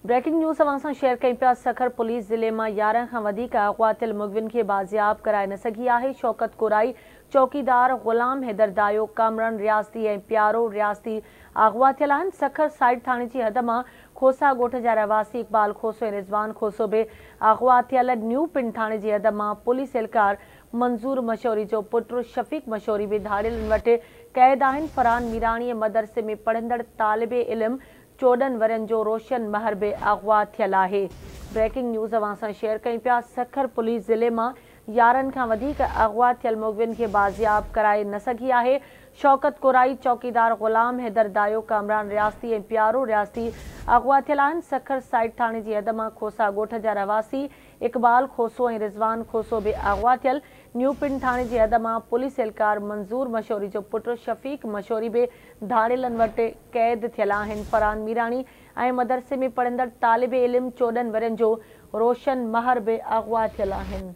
Breaking news اوهان سان share ڪيون پيا، سکر پوليس ضلعي مان 11 کان وڌيڪ اغوا ٿيل مغوين کي بازياب ڪرائي نه سگهي آهي. شوڪت ڪورائي، چوڪيدار غلام حيدر دايو، ڪامران رياستي ۽ پيارو رياستي اغوا ٿيل آهن. سکر سائيڊ ٿاڻي جي حد مان کوسا ڳوٺ جا رهواسي اقبال کوسو ۽ رضوان کوسو به اغوا ٿيل، نيو پنڊ ٿاڻي جي حد مان پوليس اهلڪار منظور مشوري جو پٽ شفيق مشوري به ڌاڙيلن وٽ قيد آهن. فرحان ميراڻي مدرسي ۾ پڙهندڙ طالب علم 14 ورهين جو روشن مهر به اغوا ٿيل آهي. بريڪنگ نيوز اوهان سان شيئر ڪيون پيا، سکر پوليس ضلعي مان 11 کان وڌيڪ اغوا ٿيل مغوين کي بازياب ڪرائي نه سگهي آهي. شوڪت ڪورائي، چوڪيدار غلام حيدر دايو، ڪامران رياستي ۽ پيارو رياستي اغوا ٿيل آهن. سکر سائيڊ ٿاڻي جي حد مان کوسا ڳوٺ جا رهواسي اقبال کوسو ۽ رضوان کوسو به اغوا ٿيل، نيو پنڊ ٿاڻي جي حد مان پوليس اهلڪار منظور مشوري جو پٽ شفيق مشوري به ڌاڙيلن وٽ قيد ٿيل آهن. فرحان ميراڻي ۽ مدرسي ۾ پڙهندڙ طالب علم 14 ورهين جو روشن مهر به اغوا ٿيل آهن.